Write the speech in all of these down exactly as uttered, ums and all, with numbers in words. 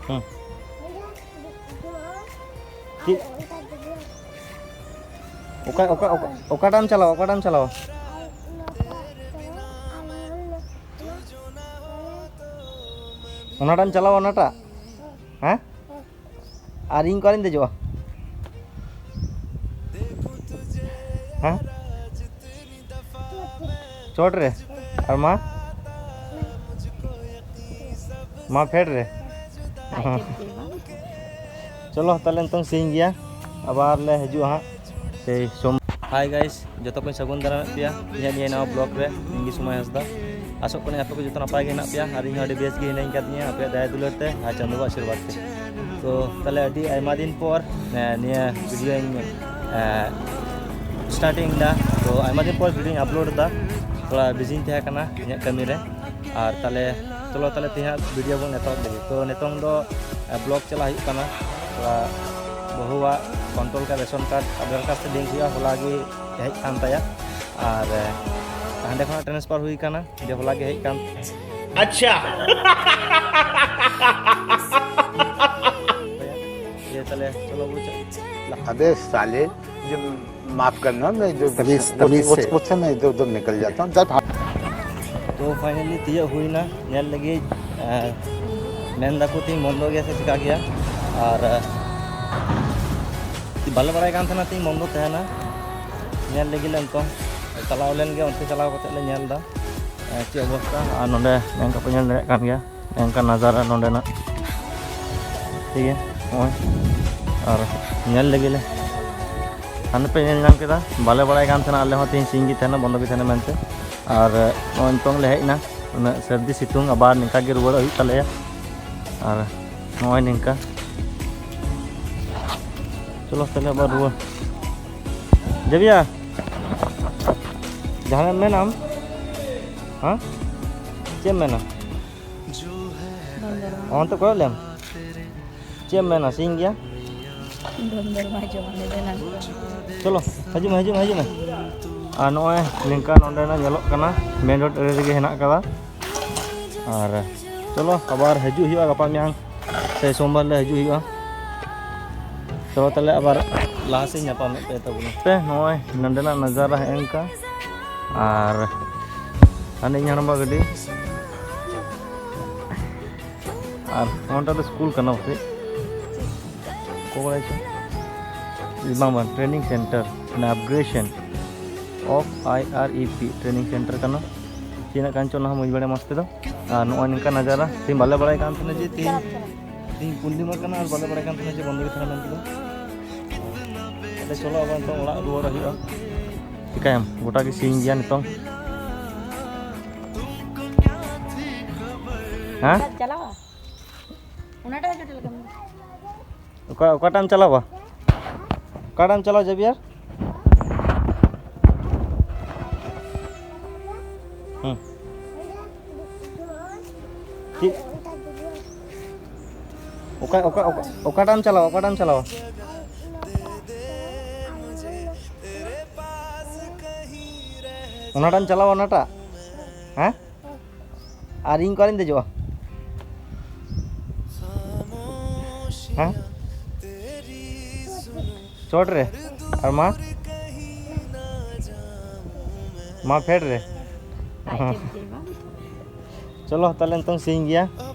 ᱦᱩᱸ᱾ ᱪᱮᱫ? ᱚᱠᱟ, ᱚᱠᱟ, ᱚᱠᱟ, ᱚᱠᱟᱴᱟᱜ ᱮᱢ ᱪᱟᱞᱟᱣᱟ, ᱚᱠᱟᱴᱟᱜ ᱮᱢ ᱪᱟᱞᱟᱣᱟ? ᱚᱱᱟᱴᱟᱜ ᱮᱢ ᱪᱟᱞᱟᱣᱟ, ᱚᱱᱟᱴᱟᱜ? ᱦᱮᱸ? ᱟᱨ ᱤᱧ ᱚᱠᱟᱨᱤᱧ ᱫᱮᱡᱚᱜᱼᱟ? ᱦᱮᱸ? ᱪᱚᱴ ᱨᱮ? ᱟᱨ ᱢᱟ? ᱢᱟ ᱯᱷᱮᱰ ᱨᱮ? ᱟᱡ ᱛᱮᱫ ᱜᱮ ᱵᱟᱝ᱾ ᱪᱚᱞᱚ ᱛᱟᱦᱞᱮ ᱱᱤᱛᱚᱝ ᱥᱤᱧ ᱜᱮᱭᱟ, ᱟᱵᱟᱨ ᱞᱮ ᱦᱤᱡᱩᱜᱼᱟ ᱦᱟᱸᱜ ᱥᱮᱭ ᱥᱳᱢ᱾ Hi guys, ᱡᱚᱛᱚ ᱠᱚᱧ ᱥᱟᱹᱜᱩᱱ ᱫᱟᱨᱟᱢᱮᱫ ᱯᱮᱭᱟ ᱤᱧᱟᱹᱜ ᱱᱤᱭᱟᱹ ᱱᱟᱣᱟ vlog ᱨᱮ᱾ ᱤᱧ ᱜᱮ ᱥᱚᱢᱟᱭ ᱦᱟᱸᱥᱫᱟ᱾ ᱟᱥᱚᱜ ᱠᱟᱹᱱᱟᱹᱧ ᱟᱯᱮ ᱠᱚ ᱡᱚᱛᱚ ᱱᱟᱯᱟᱭ ᱜᱮ ᱦᱮᱱᱟᱜ ᱯᱮᱭᱟ ᱟᱨ ᱤᱧ ᱦᱚᱸ ᱟᱹᱰᱤ ᱵᱮᱥ ᱜᱮ ᱦᱤᱱᱟᱹᱧ ᱠᱟᱫᱤᱧᱟ ᱟᱯᱮᱭᱟᱜ ᱫᱟᱭᱟ ᱫᱩᱞᱟᱹᱲ ᱛᱮ ᱟᱨ ᱪᱟᱸᱫᱳᱣᱟᱜ ᱟᱥᱤᱨᱵᱟᱫᱽ ᱛᱮ᱾ ᱛᱚ ᱛᱟᱦᱞᱮ ᱟᱹᱰᱤ ᱟᱭᱢᱟ ᱫᱤᱱ ᱯᱚᱨ, ᱮ, ᱱᱤᱭᱟᱹ ᱵᱷᱤᱰᱤᱭᱳᱧ, ᱮ, starting ᱫᱟ᱾ ᱛᱚ ᱟᱭᱢᱟ ᱫᱤᱱ ᱯᱚᱨ ᱵᱷᱤᱰᱤᱭᱳᱧ upload ᱫᱟ, ᱛᱷᱚᱲᱟ ᱵᱤᱡᱤᱧ ᱛᱟᱦᱮᱸ ᱠᱟᱱᱟ ᱤᱧᱟᱹᱜ ᱠᱟᱹᱢᱤ ᱨᱮ᱾ ᱟᱨ ᱛᱟᱦᱞᱮ ᱪᱚᱞᱚ ᱛᱟᱦᱞᱮ ᱛᱮᱦᱮᱧᱟᱜ ᱵᱷᱤᱰᱤᱭᱳ ᱵᱚᱱ ᱮᱛᱚᱦᱚᱵ ᱞᱮᱜᱮ᱾ ᱛᱚ ᱱᱤᱛᱚᱝ ᱫᱚ, ᱮ, vlog ᱪᱟᱞᱟᱜ ᱦᱩᱭᱩᱜ ᱠᱟᱱᱟ᱾ ᱛᱷᱚᱲᱟ ᱵᱟᱹᱦᱩᱣᱟᱜ control card, ration card, Aadhaar card ᱥᱮ link ᱦᱩᱭᱩᱜᱼᱟ, ᱦᱚᱞᱟ ᱜᱮ ᱦᱮᱡ ᱠᱟᱱ ᱛᱟᱭᱟ᱾ ᱟᱨ, ᱮ, ᱦᱟᱸᱰᱮ ᱠᱷᱚᱱᱟᱜ transfer ᱦᱩᱭ ᱠᱟᱱᱟ, ᱡᱮ ᱦᱚᱞᱟ ᱜᱮ ᱦᱮᱡ ᱠᱟᱱ᱾ ᱟᱪᱪᱷᱟ᱾ ᱤᱭᱟᱹ ᱛᱟᱦᱞᱮ ᱪᱚᱞᱚ ᱵᱚᱱ ᱪᱟᱞᱟᱜ᱾ अबे साले, जो माफ करना, मैं इधर तमीज, वो, तमीज वो, से। वो से मैं इधर उधर निकल जाता हूँ। जा भाग। ᱛᱚ finally ᱛᱤᱭᱟᱹᱜ ᱦᱩᱭᱱᱟ ᱧᱮᱞ ᱞᱟᱹᱜᱤᱫ᱾ ᱮᱸ, ᱢᱮᱱ ᱫᱟᱠᱚ ᱛᱤᱦᱤᱧ ᱵᱚᱱᱫᱚ ᱜᱮᱭᱟ ᱥᱮ ᱪᱤᱠᱟ ᱜᱮᱭᱟ, ᱟᱨ, ᱮᱸ, ᱵᱟᱞᱮ ᱵᱟᱲᱟᱭ ᱠᱟᱱ ᱛᱟᱦᱮᱱᱟ ᱛᱤᱦᱤᱧ ᱵᱚᱱᱫᱚ ᱛᱟᱦᱮᱱᱟ᱾ ᱧᱮᱞ ᱞᱟᱹᱜᱤᱫ ᱞᱮ ᱱᱤᱛᱚᱝ ᱪᱟᱞᱟᱣ ᱞᱮᱱ ᱜᱮ, ᱚᱱᱛᱮ ᱪᱟᱞᱟᱣ ᱠᱟᱛᱮ ᱞᱮ ᱧᱮᱞ ᱮᱫᱟ᱾ ᱮᱸ, ᱪᱮᱫ ᱚᱵᱚᱥᱛᱟ᱾ ᱟᱨ ᱱᱚᱰᱮ ᱱᱚᱝᱠᱟ ᱯᱮ ᱧᱮᱞ ᱫᱟᱲᱮᱭᱟᱜ ᱠᱟᱱ ᱜᱮᱭᱟ, ᱱᱚᱝᱠᱟ ᱱᱟᱡᱟᱨᱟ ᱱᱚᱰᱮᱱᱟᱜ, ᱴᱷᱤᱠ ᱜᱮᱭᱟ᱾ ᱱᱚᱜᱼᱚᱭ ᱟᱨ ᱧᱮᱞ ᱞᱟᱹᱜᱤᱫ ᱞᱮ ᱦᱟᱱᱮ ᱯᱮ ᱧᱮᱞ ᱧᱟᱢ ᱠᱮᱫᱟ, ᱵᱟᱞᱮ ᱵᱟᱲᱟᱭ ᱠᱟᱱ ᱛᱟᱦᱮᱱᱟ ᱟᱞᱮ ᱦᱚᱸ ᱛᱮᱦᱮᱧ ᱥᱤᱧ ᱜᱮ ᱛᱟᱦᱮᱱᱟ, ᱵᱚᱱᱫᱚ ᱜᱮ ᱛᱟᱦᱮᱱᱟ ᱢᱮᱱᱛᱮ᱾ ᱟᱨ ᱱᱚᱜᱼᱚᱭ ᱱᱤᱛᱚᱝ ᱞᱮ ᱦᱮᱡ ᱮᱱᱟ, ᱩᱱᱟᱹᱜ ᱥᱟᱹᱨᱫᱤ ᱥᱤᱛᱩᱝ ᱟᱵᱟᱨ ᱱᱤᱝᱠᱟ ᱜᱮ ᱨᱩᱣᱟᱹᱲᱚᱜ ᱦᱩᱭᱩᱜ ᱛᱟᱞᱮᱭᱟ᱾ ᱟᱨ ᱱᱚᱜᱼᱚᱭ ᱱᱤᱝᱠᱟ, ᱪᱚᱞᱚ ᱛᱟᱦᱞᱮ ᱟᱵᱟᱨ ᱨᱩᱣᱟᱹᱲ᱾ ᱡᱟᱵᱤᱭᱟ, ᱡᱟᱦᱟᱱᱟᱜ ᱮᱢ ᱢᱮᱱᱟ ᱟᱢ? ᱦᱮᱸ? ᱪᱮᱫ ᱮᱢ ᱢᱮᱱᱟ? ᱚᱱᱛᱮ ᱠᱚᱭᱚᱜ ᱞᱮᱢ᱾ ᱪᱮᱫ ᱮᱢ ᱢᱮᱱᱟ, ᱥᱤᱧ ᱜᱮᱭᱟ? ᱫᱚᱱ ᱫᱚᱨ ᱢᱟ ᱡᱚᱢ ᱞᱮᱫᱟ ᱮᱱᱟᱝ ᱠᱷᱚᱱ᱾ ᱪᱚᱞᱚ, ᱦᱤᱡᱩᱜ ᱢᱮ, ᱦᱤᱡᱩᱜ ᱢᱮ, ᱦᱤᱡᱩᱜ ᱢᱮ᱾ ᱟᱨ ᱱᱚᱜᱼᱚᱭ ᱱᱤᱝᱠᱟ ᱱᱚᱸᱰᱮᱱᱟᱜ ᱧᱮᱞᱚᱜ ᱠᱟᱱᱟ, main road area ᱨᱮᱜᱮ ᱦᱮᱱᱟᱜ ᱠᱟᱫᱟ᱾ ᱟᱨ ᱪᱚᱞᱚ, ᱟᱵᱟᱨ ᱦᱤᱡᱩᱜ ᱦᱩᱭᱩᱜᱼᱟ ᱜᱟᱯᱟ ᱢᱮᱭᱟᱝ᱾ ᱥᱳᱢᱵᱟᱨ ᱞᱮ ᱦᱤᱡᱩᱜ ᱦᱩᱭᱩᱜᱼᱟ᱾ ᱪᱚᱞᱚ ᱛᱟᱦᱞᱮ ᱟᱵᱟᱨ ᱞᱟᱦᱟ ᱥᱮᱫ ᱧᱟᱯᱟᱢ ᱯᱮ ᱛᱟᱵᱚᱱᱟ᱾ ᱯᱮ ᱱᱚᱜᱼᱚᱭ ᱱᱚᱸᱰᱮᱱᱟᱜ ᱱᱟᱡᱟᱨᱟ ᱦᱮᱸ ᱚᱱᱠᱟ᱾ ᱟᱨ ᱦᱟᱱᱮ ᱤᱧ ᱦᱟᱲᱟᱢᱵᱟ ᱜᱟᱹᱰᱤ᱾ ᱟᱨ ᱚᱱᱟᱴᱟᱜ ᱫᱚ ᱥᱠᱩᱞ ᱠᱟᱱᱟ ᱯᱟᱥᱮᱡ᱾ ᱠᱚ ᱵᱟᱲᱟᱭ ᱪᱚ? ᱵᱟᱝ, ᱵᱟᱝ, training center, ᱢᱟᱱᱮ upgradation of I R E P training center ᱠᱟᱱᱟ᱾ ᱛᱤᱱᱟᱹᱜ ᱜᱟᱱ ᱪᱚ ᱚᱱᱟ ᱦᱚᱸ ᱵᱟᱹᱧ ᱵᱟᱲᱟᱭᱟ ᱢᱚᱡᱽ ᱛᱮᱫᱚ᱾ ᱟᱨ ᱱᱚᱜᱼᱚᱭ ᱱᱚᱝᱠᱟ ᱱᱟᱡᱟᱨᱟ, ᱛᱮᱦᱮᱧ ᱵᱟᱞᱮ ᱵᱟᱲᱟᱭ ᱠᱟᱱ ᱛᱟᱦᱮᱱᱟ ᱡᱮ ᱛᱮᱦᱮᱧ, ᱛᱮᱦᱮᱧ ᱯᱩᱨᱱᱤᱢᱟ ᱠᱟᱱᱟ ᱟᱨ ᱵᱟᱞᱮ ᱵᱟᱲᱟᱭ ᱠᱟᱱ ᱛᱟᱦᱮᱱᱟ ᱡᱮ ᱵᱚᱱᱫᱚ ᱜᱮ ᱛᱟᱦᱮᱱᱟ ᱢᱮᱱᱛᱮ ᱫᱚ᱾ ᱟᱫᱚ ᱪᱚᱞᱚ ᱟᱵᱟᱨ ᱱᱤᱛᱚᱝ ᱚᱲᱟᱜ ᱨᱩᱣᱟᱹᱲ ᱦᱩᱭᱩᱜᱼᱟ᱾ ᱪᱤᱠᱟᱹᱭᱟᱢ, ᱜᱚᱴᱟ ᱜᱮ ᱥᱤᱧ ᱜᱮᱭᱟ ᱱᱤᱛᱚᱝ᱾ ᱦᱮᱸ? ᱪᱟᱞᱟᱣᱟ? ᱚᱱᱟᱴᱟᱜ ᱡᱚᱴᱮᱫ ᱞᱮᱠᱟ ᱢᱮᱱᱟᱜᱼᱟ᱾ ᱚᱠᱟ, ᱚᱠᱟᱴᱟᱜ ᱮᱢ ᱪᱟᱞᱟᱣᱟ? ᱚᱠᱟᱴᱟᱜ ᱮᱢ ᱪᱟᱞᱟᱣᱟ, ᱡᱮᱵᱤᱭᱟᱨ? ᱦᱩᱸ᱾ ᱪᱮᱫ? ᱚᱠᱟ, ᱚᱠᱟ, ᱚᱠᱟ, ᱚᱠᱟᱴᱟᱜ ᱮᱢ ᱪᱟᱞᱟᱣᱟ? ᱚᱠᱟᱴᱟᱜ ᱮᱢ ᱪᱟᱞᱟᱣᱟ? ᱚᱱᱟᱴᱟᱜ ᱮᱢ ᱪᱟᱞᱟᱣᱟ, ᱚᱱᱟᱴᱟᱜ? ᱦᱮᱸ? ᱟᱨ ᱤᱧ ᱚᱠᱟᱨᱤᱧ ᱫᱮᱡᱚᱜᱼᱟ? ᱦᱮᱸ? ᱪᱚᱴ ᱨᱮ? ᱟᱨ ᱢᱟ? ᱢᱟ ᱯᱷᱮᱰ ᱨᱮ? ᱟᱡ ᱛᱮ ᱵᱩᱡᱷᱟᱹᱣ ᱢᱟ᱾ ᱪᱚᱞᱚ ᱛᱟᱦᱞᱮ ᱱᱤᱛᱚᱝ ᱥᱤᱧ ᱜᱮᱭᱟ,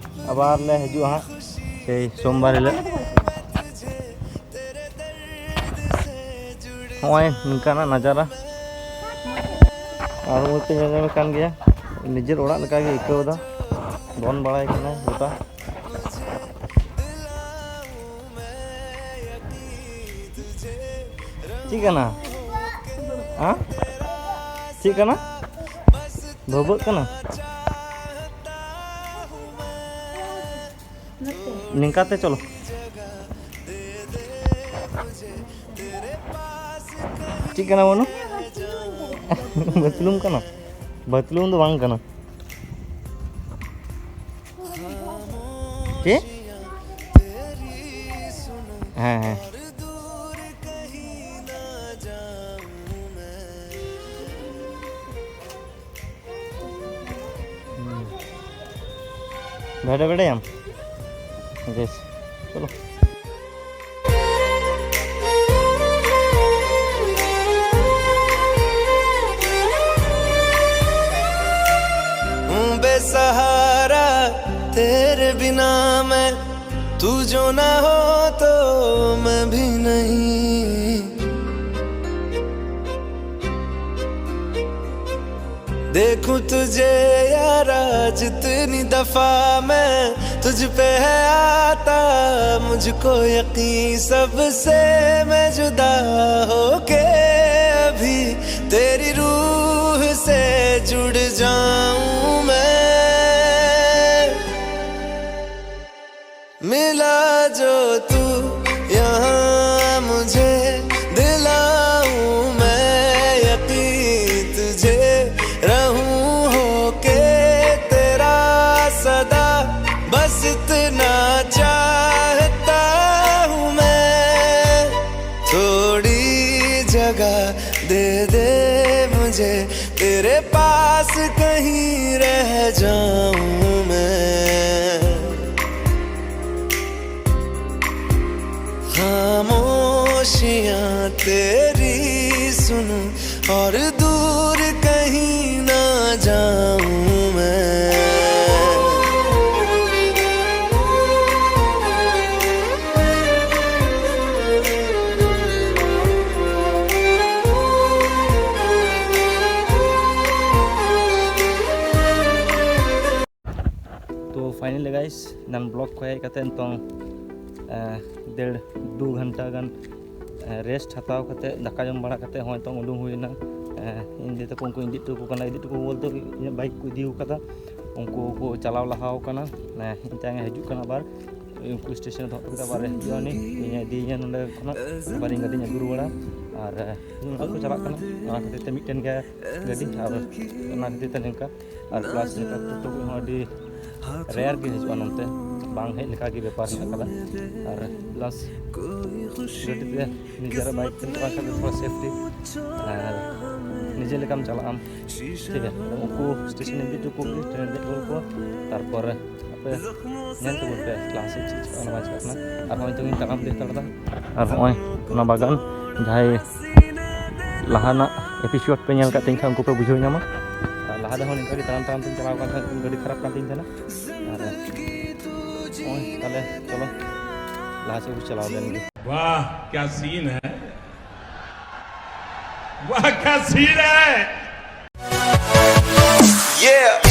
ᱟᱵᱟᱨ ᱞᱮ ᱦᱤᱡᱩᱜᱼᱟ ᱦᱟᱸᱜ ᱥᱮᱭ ᱥᱳᱢᱵᱟᱨ ᱦᱤᱞᱳᱜ᱾ ᱦᱚᱸᱜᱼᱚᱭ ᱱᱤᱝᱠᱟᱱᱟᱜ ᱱᱟᱡᱟᱨᱟ ᱟᱨ ᱢᱚᱡᱽ ᱯᱮ ᱧᱮᱞ ᱧᱟᱢᱮᱫ ᱠᱟᱱ ᱜᱮᱭᱟ᱾ ᱱᱤᱡᱮᱨ ᱚᱲᱟᱜ ᱞᱮᱠᱟᱜᱮ ᱟᱹᱭᱠᱟᱹᱣ ᱮᱫᱟ᱾ ᱫᱚᱱ ᱵᱟᱲᱟᱭ ᱠᱟᱱᱟᱭ ᱜᱚᱴᱟ᱾ ᱪᱮᱫ ᱠᱟᱱᱟ? ᱦᱮᱸ? ᱪᱮᱫ ᱠᱟᱱᱟ? ᱵᱷᱟᱹᱵᱟᱹᱜ ᱠᱟᱱᱟ? ᱱᱤᱝᱠᱟᱛᱮ ᱪᱚᱞᱚ᱾ ᱪᱮᱫ ᱠᱟᱱᱟ ᱵᱟᱹᱱᱩ? ᱵᱟᱹᱛᱞᱩᱢ ᱠᱟᱱᱟ? ᱵᱟᱹᱛᱞᱩᱢ ᱫᱚ ᱵᱟᱝ ᱠᱟᱱᱟ᱾ ᱪᱮᱫ? ᱦᱮᱸ, ᱦᱮᱸ᱾ ᱵᱷᱮᱰᱮ ᱵᱷᱮᱰᱮᱭᱟᱢ? Guys, चलो। हूँ बेसहारा तेरे बिना मैं, तू जो ना हो तो मैं भी नहीं। देखूं तुझे यारा, जितनी दफा मैं तुझ पे है आता, मुझको यकीन सबसे मैं जुदा होके अभी तेरी रूह से जुड़ जाऊं मैं। मिला जो तू यहाँ मुझे, दिलाऊं मैं यकीन तुझे, रहूं होके तेरा सदा, बस इतना चाहता हूँ मैं। थोड़ी जगह दे दे मुझे, तेरे पास कहीं रह जाऊं मैं। खामोशियां तेरी सुनूं और दूर कहीं ना जाऊं मैं। ᱛᱚ finally guys, ᱮᱱᱟᱱ vlog ᱠᱚ ᱦᱮᱡ ᱠᱟᱛᱮ ᱱᱤᱛᱚᱝ ᱰᱮᱲ ᱫᱩ ᱜᱷᱚᱱᱴᱟ ᱜᱟᱱ ᱨᱮᱥᱴ ᱦᱟᱛᱟᱣ ᱠᱟᱛᱮ, ᱫᱟᱠᱟ ᱡᱚᱢ ᱵᱟᱲᱟ ᱠᱟᱛᱮ ᱦᱚᱸ ᱱᱤᱛᱚᱝ ᱩᱰᱩᱝ ᱦᱩᱭᱱᱟ᱾ ᱤᱧ ᱫᱤᱫᱤ ᱛᱟᱠᱚ ᱩᱱᱠᱩ ᱤᱫᱤ ᱦᱚᱴᱚ ᱟᱠᱚ ᱠᱟᱱᱟ, ᱤᱫᱤ ᱦᱚᱴᱚ ᱟᱠᱚ ᱵᱚᱞᱛᱮ ᱤᱧᱟᱹᱜ ᱵᱟᱭᱤᱠ ᱠᱚ ᱤᱫᱤ ᱟᱠᱟᱫᱟ, ᱩᱱᱠᱩ ᱠᱚ ᱪᱟᱞᱟᱣ ᱞᱟᱦᱟ ᱟᱠᱟᱱᱟ᱾ ᱤᱧ ᱛᱟᱭᱚᱢ ᱦᱤᱡᱩᱜ ᱠᱟᱱᱟ ᱟᱵᱟᱨ, ᱩᱱᱠᱩ ᱥᱴᱮᱥᱚᱱ ᱨᱮ ᱫᱚᱦᱚ ᱦᱚᱴᱚ ᱠᱟᱛᱮ ᱟᱵᱟᱨ ᱦᱤᱡᱩᱜᱼᱟ ᱩᱱᱤ, ᱤᱧᱮ ᱤᱫᱤᱭᱤᱧᱟ ᱱᱚᱸᱰᱮ ᱠᱷᱚᱱᱟᱜ, ᱟᱵᱟᱨ ᱤᱧ ᱜᱟᱹᱰᱤᱧ ᱟᱹᱜᱩ ᱨᱩᱣᱟᱹᱲᱟ᱾ ᱟᱨ ᱤᱧ ᱚᱲᱟᱜ ᱠᱚ ᱪᱟᱞᱟᱜ ᱠᱟᱱᱟ, ᱚᱱᱟ ᱠᱷᱟᱹᱛᱤᱨ ᱛᱮ ᱢᱤᱫᱴᱮᱱ ᱜᱮ ᱜᱟᱹᱰᱤ, ᱟᱨ ᱚᱱᱟ ᱠᱷᱟᱹᱛᱤᱨ ᱛᱮ ᱱᱚᱝᱠᱟ᱾ ᱟᱨ plus ᱱᱮᱛᱟᱨ ᱴᱳᱴᱳ ᱠᱚᱦᱚᱸ ᱟᱹᱰᱤ rare ᱜᱮ ᱦᱤᱡᱩᱜᱼᱟ ᱱᱚᱱᱛᱮ, ᱵᱟᱝ ᱦᱮᱡ ᱞᱮᱠᱟ ᱜᱮ ᱵᱮᱯᱟᱨ ᱢᱮᱱᱟᱜ ᱠᱟᱫᱟ᱾ ᱟᱨ plus ᱜᱟᱹᱰᱤ ᱛᱮ, ᱱᱤᱡᱮᱨᱟᱜ ᱵᱟᱭᱤᱠ ᱛᱮ ᱪᱟᱞᱟᱣ ᱠᱷᱟᱱ ᱫᱚ ᱛᱷᱚᱲᱟ safety, ᱟᱨ ᱱᱤᱡᱮ ᱞᱮᱠᱟᱢ ᱪᱟᱞᱟᱜ ᱟᱢ, ᱴᱷᱤᱠ ᱜᱮᱭᱟ᱾ ᱟᱫᱚ ᱩᱱᱠᱩ ᱥᱴᱮᱥᱚᱱ ᱤᱫᱤ ᱦᱚᱴᱚ ᱠᱚᱜᱮ, ᱴᱨᱮᱱ ᱫᱮᱡ ᱜᱚᱫ ᱠᱚᱣᱟ, ᱛᱟᱨᱯᱚᱨ ᱯᱮ ᱧᱮᱞ ᱛᱟᱵᱚᱱ ᱯᱮ ᱞᱟᱦᱟ ᱥᱮᱫ ᱪᱮᱫ ᱪᱤᱠᱟᱹᱜ ᱠᱟᱱᱟ ᱵᱟᱝ ᱪᱤᱠᱟᱹᱜ ᱠᱟᱱᱟ᱾ ᱟᱨ ᱱᱚᱜᱼᱚᱭ ᱱᱤᱛᱚᱜ ᱤᱧ ᱛᱟᱲᱟᱢ ᱤᱫᱤ ᱦᱟᱛᱟᱲ ᱮᱫᱟ᱾ ᱟᱨ ᱱᱚᱜᱼᱚᱭ ᱚᱱᱟ ᱵᱟᱜᱟᱱ ᱡᱟᱦᱟᱸᱭ ᱞᱟᱦᱟᱱᱟᱜ ᱮᱯᱤᱥᱳᱰ ᱯᱮ ᱧᱮᱞ ᱠᱟᱜ ᱛᱤᱧ ᱠᱷᱟᱱ ᱩᱱᱠᱩ ᱯᱮ ᱵᱩᱡᱷᱟᱹᱣ ᱧᱟᱢᱟ᱾ ᱟᱨ ᱞᱟᱦᱟ ᱫᱚ ᱱᱚᱝᱠᱟ ᱜᱮ ᱛᱟᱲᱟᱢ ᱛᱟᱲᱟᱢ ᱛᱤᱧ ᱪᱟᱞᱟᱣ ᱠᱟᱱ ᱛᱟᱦᱮᱸᱫ, ᱜᱟᱹᱰᱤ ᱠᱷᱟᱨᱟᱯ ᱠᱟᱱ ᱛᱤᱧ ᱛᱟᱦᱮᱱᱟ᱾ ᱟᱨ ᱱᱚᱜᱼᱚᱭ ᱛᱟᱦᱞᱮ ᱪᱚᱞᱚ ᱞᱟᱦᱟ ᱥᱮᱫ ᱵᱚᱱ ᱪᱟᱞᱟᱣ ᱞᱮᱱ ᱜᱮ᱾ वाह क्या सीन है, वाह क्या सीन है। Yeah।